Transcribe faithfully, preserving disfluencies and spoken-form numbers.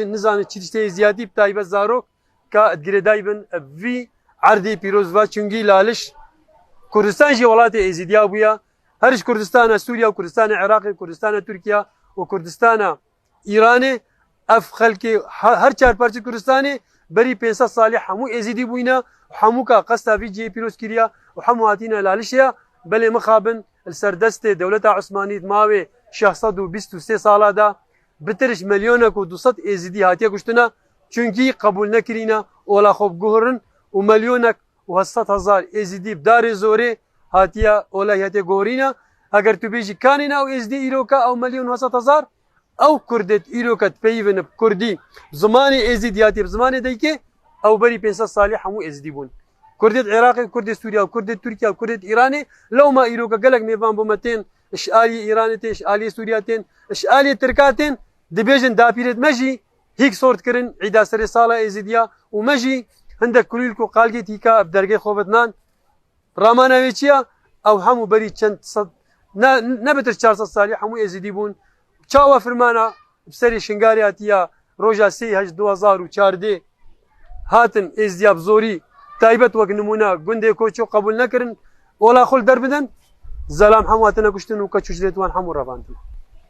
Nizane çi tiştê êziyatî, bi taybet zarok, ka girêdayî bin vî erdê pîroz va, çungî Laliş Kurdistan jî welatê Êzidiya bûya. Her ji Kurdistana Sûriya û Kurdistana Iraqê, Kurdistana Tirkiya û Kurdistana Îranê, ev xelkê he-, her çar parçe Kurdistanê berî pênc sed salî hemû Êzidî bûyne û hemû ka qesta vî cihê pîroz kiriya û hemû hatîne Lalişê ya. Belê mixabin li ser destê dewleta Osmanî di mawê şeş sed û bîst û sê sala de bitir ji milyonek û du sed Êzidî hatiye kuştine, çunkî qebûl nekirîne ola xwe biguhirin û milyonek û heft sed hezar Êzidî bi darê zorê hatiye ola hatiye guhorîne. Eger tu bêjî kanê ne ew Êzidî îroka ew milyon û heft sed hezar, ew Kurdêt îroka dipeyivin bi Kurdî, bi zimanê Êzidiyatê, bi zimanê deykê, ew berî pênc sed salî hemû Êzidî bûn. Kurdêt Iraqê, Kurdêt Sûriya, Kurdêt Tirkiya, Kurdêt Îranê, lewma îroka gelek mêvan bo me tên, ji aliyê Îranê tên, ji aliyê Sûriya tên, ji aliyê Tirka tên, dibêjin dapîrêt me jî hîk sort kirin îda serê sala Êzidiya û me jî hindek kulîlk û qalgê tîka bi dergê xwe ve dinan. Ramana wê çi ya? Ew hemû berî çend sed, ne, ne bitir çar sed salî hemû Êzidî bûn. Çawa firmana bi serê Şingalê hatiya roja sê heşt du hezar û çardeh hatin Êzidiya bi zorî, taybet wek nimûne gundê Koço qebûl nekirin, ola xwe li der bidin, zelam hemû hatine kuştin û keç û cilêt wan hemû revandin.